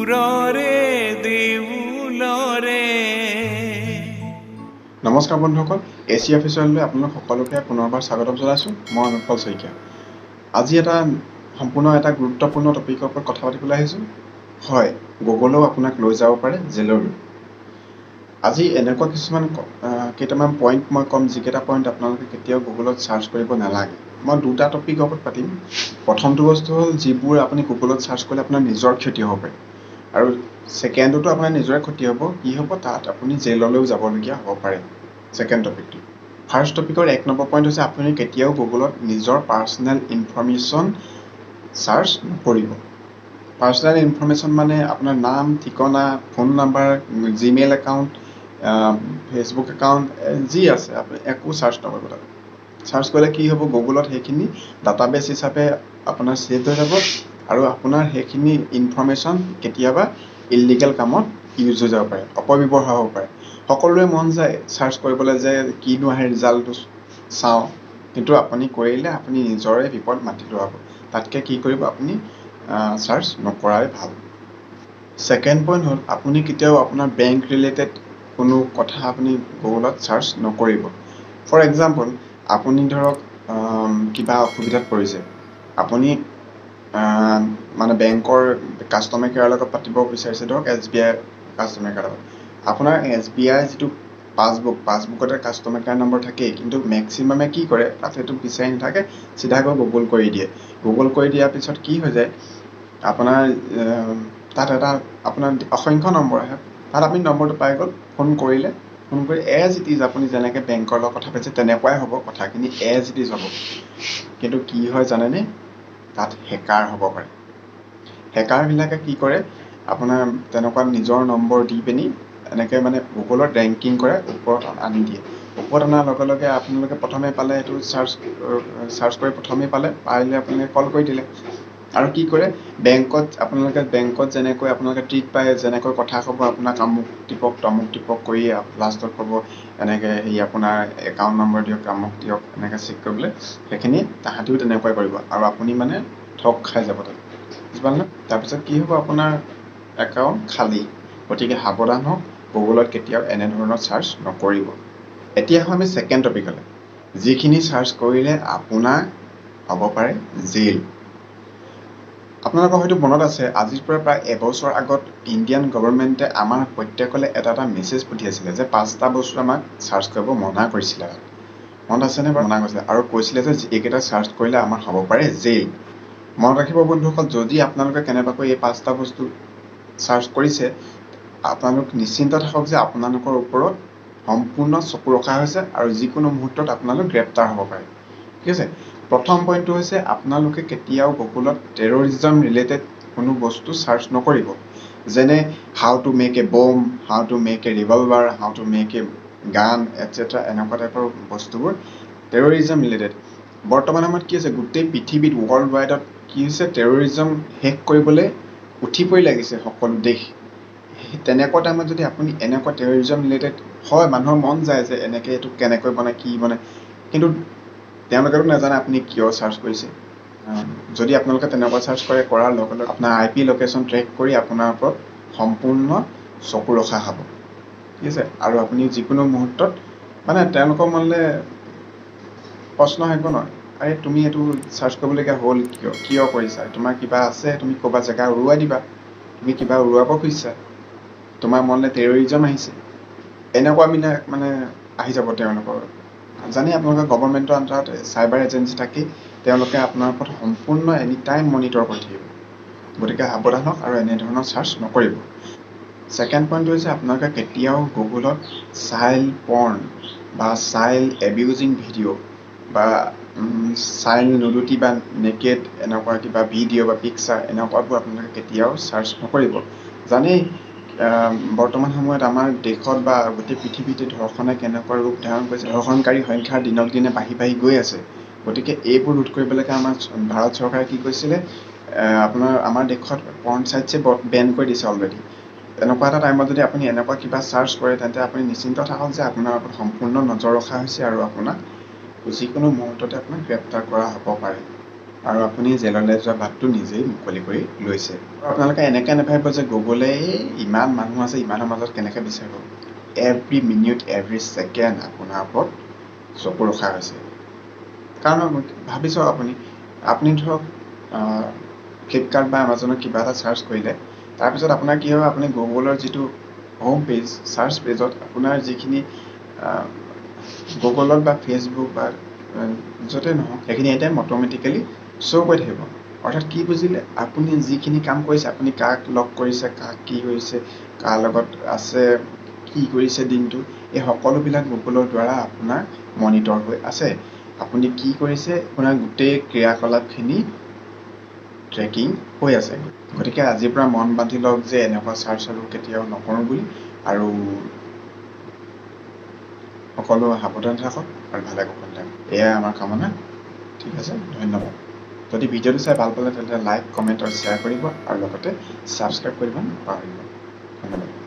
দূৰৰে দেউলৰে। নমস্কাৰ বন্ধুসকল, এ চি অফিচলৈ আপোনালোক সকলোকে পুনৰবাৰ স্বাগতম জনাইছোঁ। মই অনুপল শইকীয়া। আজি এটা সম্পূৰ্ণ এটা গুৰুত্বপূৰ্ণ টপিকৰ ওপৰত কথা পাতিবলৈ আহিছোঁ। হয়, গুগলেও আপোনাক লৈ যাব পাৰে জেললৈ। আজি এনেকুৱা কিছুমান কেইটামান পইণ্ট মই ক'ম, যিকেইটা পইণ্ট আপোনালোকে কেতিয়াও গুগলত চাৰ্চ কৰিব নালাগে। মই দুটা টপিকৰ ওপৰত পাতিম। প্ৰথমটো বস্তু হ'ল যিবোৰ আপুনি গুগলত চাৰ্চ কৰিলে আপোনাৰ নিজৰ ক্ষতি হ'ব পাৰে, আৰু ছেকেণ্ডটোতো আপোনাৰ নিজৰে ক্ষতি হ'ব। কি হ'ব? তাত আপুনি জেললৈও যাবলগীয়া হ'ব পাৰে। ছেকেণ্ড টপিকটো, ফাৰ্ষ্ট টপিকৰ 1 নম্বৰ পইণ্ট হৈছে আপুনি কেতিয়াও গুগলত নিজৰ পাৰ্চনেল ইনফৰ্মেশ্যন চাৰ্চ নকৰিব। পাৰ্চনেল ইনফৰ্মেশ্যন মানে আপোনাৰ নাম, ঠিকনা, phone number, Gmail account, Facebook account, যি আছে আপুনি একো চাৰ্চ নকৰিব। তাত চাৰ্চ কৰিলে কি হ'ব? গুগলত সেইখিনি ডাটাবেছ হিচাপে আপোনাৰ ছেভ হৈ যাব আৰু আপোনাৰ সেইখিনি ইনফৰ্মেশ্যন কেতিয়াবা ইলিগেল কামত ইউজ হৈ যাব পাৰে, অপব্যৱহাৰ হ'ব পাৰে। সকলোৰে মন যায় চাৰ্চ কৰিবলৈ যে কিনো আহে ৰিজাল্টটো চাওঁ, কিন্তু আপুনি কৰিলে আপুনি নিজৰে বিপদ মাতি লোৱা হ'ব। তাতকৈ কি কৰিব, আপুনি চাৰ্চ নকৰাই ভাল। ছেকেণ্ড পইণ্ট হ'ল আপুনি কেতিয়াও আপোনাৰ বেংক ৰিলেটেড কোনো কথা আপুনি গুগলত চাৰ্চ নকৰিব। ফৰ এক্সাম্পল, আপুনি ধৰক কিবা অসুবিধাত পৰিছে, আপুনি মানে বেংকৰ কাষ্টমাৰ কেয়াৰৰ লগত পাতিব বিচাৰিছে, ধৰক এছ বি আই কাষ্টমাৰ কেয়াৰৰ লগত। আপোনাৰ এছ বি আই যিটো পাছবুক, পাছবুকতে কাষ্টমাৰ কেয়াৰ নম্বৰ থাকেই। কিন্তু মেক্সিমামে কি কৰে, তাত সেইটো বিচাৰি নাথাকে, চিধা গৈ গুগল কৰি দিয়ে। গুগল কৰি দিয়াৰ পিছত কি হৈ যায়, আপোনাৰ তাত এটা আপোনাৰ অসংখ্য নম্বৰ আহে। তাত আপুনি নম্বৰটো পাই গ'ল, ফোন কৰিলে। ফোন কৰি এজ it is আপুনি যেনেকৈ বেংকৰ লগত কথা পাতিছে তেনেকুৱাই হ'ব কথাখিনি, এজ it is হ'ব। কিন্তু কি হয় জানেনে? তাত হেকাৰ হ'ব পাৰে। হেকাৰবিলাকে কি কৰে, আপোনাৰ তেনেকুৱা নিজৰ নম্বৰ দি পিনি এনেকৈ মানে গুগলত ৰেংকিং কৰে, ওপৰত আনি দিয়ে। ওপৰত অনাৰ লগে লগে আপোনালোকে প্ৰথমে পালে, সেইটো চাৰ্চ চাৰ্চ কৰি প্ৰথমেই পালে, পাৰিলে আপোনালোকে কল কৰি দিলে। আৰু কি কৰে, বেংকত আপোনালোকে বেংকত যেনেকৈ আপোনালোকে ট্ৰিট পায়, যেনেকৈ কথা ক'ব আপোনাক, আমুক টিপক তামুক টিপক কৰি লাষ্টত ক'ব এনেকৈ হেৰি আপোনাৰ একাউণ্ট নম্বৰ দিয়ক, আমুক দিয়ক, এনেকৈ চেক কৰিবলৈ, সেইখিনি তাহাঁতিও তেনেকুৱাই কৰিব আৰু আপুনি মানে ঠগ খাই যাব তাত, বুজি পালে ন? তাৰপিছত কি হ'ব? আপোনাৰ একাউণ্ট খালী। গতিকে সাৱধান হওক, গুগলত কেতিয়াও এনেধৰণৰ চাৰ্চ নকৰিব। এতিয়া আহোঁ আমি ছেকেণ্ড টপিকলৈ, যিখিনি চাৰ্চ কৰিলে আপোনাৰ হ'ব পাৰে জেইল। আপোনালোকৰ হয়তো মনত আছে, আজিৰ পৰা প্ৰায় এবছৰ আগত ইণ্ডিয়ান গভৰ্ণমেণ্টে আমাৰ প্ৰত্যেকলৈ এটা এটা মেছেজ পঠিয়াইছিলে যে পাঁচটা বস্তু আমাক চাৰ্চ কৰিব মনা কৰিছিলে। মনত আছেনে বাৰু? মনা কৰিছিলে আৰু কৈছিলে যে এইকেইটা চাৰ্চ কৰিলে আমাৰ হ'ব পাৰে জেইল। মনত ৰাখিব বন্ধুসকল, যদি আপোনালোকে কেনেবাকৈ এই পাঁচটা বস্তু চাৰ্চ কৰিছে, আপোনালোক নিশ্চিন্ত থাকক যে আপোনালোকৰ ওপৰত সম্পূৰ্ণ চকু ৰখা হৈছে আৰু যিকোনো মুহূৰ্তত আপোনালোক গ্ৰেপ্তাৰ হ'ব পাৰে। ঠিক আছে। প্ৰথম পইণ্টটো হৈছে আপোনালোকে কেতিয়াও গুগলত টেৰৰিজম ৰিলেটেড কোনো বস্তু চাৰ্চ নকৰিব। যেনে how to make a bomb, how to make a revolver, how to make a gun, etcetera, এনেকুৱা টাইপৰ বস্তুবোৰ টেৰৰিজম ৰিলেটেড। বৰ্তমান সময়ত কি হৈছে, গোটেই পৃথিৱীত, ৱৰ্ল্ড ৱাইডত কি হৈছে, টেৰৰিজম শেষ কৰিবলৈ উঠি পৰি লাগিছে সকলো দেশ। তেনেকুৱা টাইমত যদি আপুনি এনেকুৱা টেৰৰিজম ৰিলেটেড হয়, মানুহৰ মন যায় যে এনেকৈ এইটো কেনেকৈ বনায়, কি বনায়, কিন্তু তেওঁলোকেতো নাজানে আপুনি কিয় চাৰ্চ কৰিছে। যদি আপোনালোকে তেনেকুৱা চাৰ্চ কৰে, কৰাৰ লগে লগে আপোনাৰ আই পি লোকেশ্যন ট্ৰেক কৰি আপোনাৰ ওপৰত সম্পূৰ্ণ চকু ৰখা হ'ব। ঠিক আছে। আৰু আপুনি যিকোনো মুহূৰ্তত মানে তেওঁলোকৰ মনলৈ প্ৰশ্ন আহিব নহয়, আৰে তুমি এইটো চাৰ্চ কৰিবলগীয়া হ'ল কিয়, কিয় কৰিছা, তোমাৰ কিবা আছে, তুমি ক'ৰবাত জেগা উৰুৱাই দিবা, তুমি কিবা উৰুৱাব খুজিছা, তোমাৰ মনলৈ টেৰৰিজম আহিছে, এনেকুৱা মানে আহি যাব তেওঁলোকৰ। জানেই আপোনালোকে, গভৰ্ণমেণ্টৰ আণ্ডাৰত চাইবাৰ এজেঞ্চি থাকেই, তেওঁলোকে আপোনাৰ ওপৰত সম্পূৰ্ণ এনি টাইম মনিটৰ কৰি থাকিব। গতিকে সাৱধান হওক আৰু এনেধৰণৰ চাৰ্চ নকৰিব। ছেকেণ্ড পইণ্টটো হৈছে আপোনালোকে কেতিয়াও গুগলত চাইল্ড পৰ্ণ বা চাইল্ড এবিউজিং ভিডিঅ' বা চাইল্ড নুডিটি বা নেকেড এনেকুৱা কিবা ভিডিঅ' বা পিকচাৰ, এনেকুৱাবোৰ আপোনালোকে কেতিয়াও চাৰ্চ নকৰিব। জানেই, বৰ্তমান সময়ত আমাৰ দেশত বা গোটেই পৃথিৱীতে ধৰ্ষণে কেনেকুৱা ৰূপ ধাৰণ কৰিছে, ধৰ্ষণকাৰীৰ সংখ্যা দিনক দিনে বাঢ়ি বাঢ়ি গৈ আছে। গতিকে এইবোৰ ৰোধ কৰিবলৈকে আমাৰ ভাৰত চৰকাৰে কি কৰিছিলে, আপোনাৰ আমাৰ দেশত পৰ্ণ চাইটছে বেন কৰি দিছে অলৰেডি। এনেকুৱা এটা টাইমত যদি আপুনি এনেকুৱা কিবা চাৰ্চ কৰে, তেন্তে আপুনি নিশ্চিন্ত থাকক যে আপোনাৰ ওপৰত সম্পূৰ্ণ নজৰ ৰখা হৈছে আৰু আপোনাক যিকোনো মুহূৰ্ততে আপোনাক গ্ৰেপ্তাৰ কৰা হ'ব পাৰে। আৰু আপুনি জেললৈ যোৱা বাটটো নিজেই মুকলি কৰি লৈছে। আৰু আপোনালোকে এনেকৈ নাভাবিব যে গুগলে ইমান মানুহ আছে, ইমানৰ মাজত কেনেকৈ বিচাৰিব। এভৰি মিনিট, এভৰি ছেকেণ্ড আপোনাৰ ওপৰত চকু ৰখা হৈছে। কাৰণ ভাবি চাওক, আপুনি ধৰক ফ্লিপকাৰ্ট বা এমাজনত কিবা এটা চাৰ্চ কৰিলে, তাৰপিছত আপোনাৰ কি হ'ব? আপুনি গুগলৰ যিটো হোম পেজ, চাৰ্চ পেজত আপোনাৰ যিখিনি গুগলত বা ফেচবুক বা য'তেই নহওক, সেইখিনি এতিয়া অট'মেটিকেলি শ্ব' কৰি থাকিব। অৰ্থাৎ কি বুজিলে? আপুনি যিখিনি কাম কৰিছে, আপুনি কাক লগ কৰিছে, কাক কি কৰিছে, কাৰ লগত আছে, কি কৰিছে দিনটো, এই সকলোবিলাক গুগলৰ দ্বাৰা আপোনাৰ মনিটৰ হৈ আছে। আপুনি কি কৰিছে, আপোনাৰ গোটেই ক্ৰিয়াকলাপখিনি ট্ৰেকিং হৈ আছে। গতিকে আজিৰ পৰা মন বান্ধি লওক যে এনেকুৱা চাৰ্চ আৰু কেতিয়াও নকৰোঁ বুলি, আৰু সকলো সাৱধান থাকক আৰু ভালে কুশলে থাকক, এয়াই আমাৰ কামনা। ঠিক আছে, ধন্যবাদ। যদি ভিডিঅ'টো চাই ভাল পালে, তেন্তে লাইক, কমেণ্ট আৰু শ্বেয়াৰ কৰিব আৰু লগতে ছাবস্ক্ৰাইব কৰিব নাপাহৰিব। ধন্যবাদ।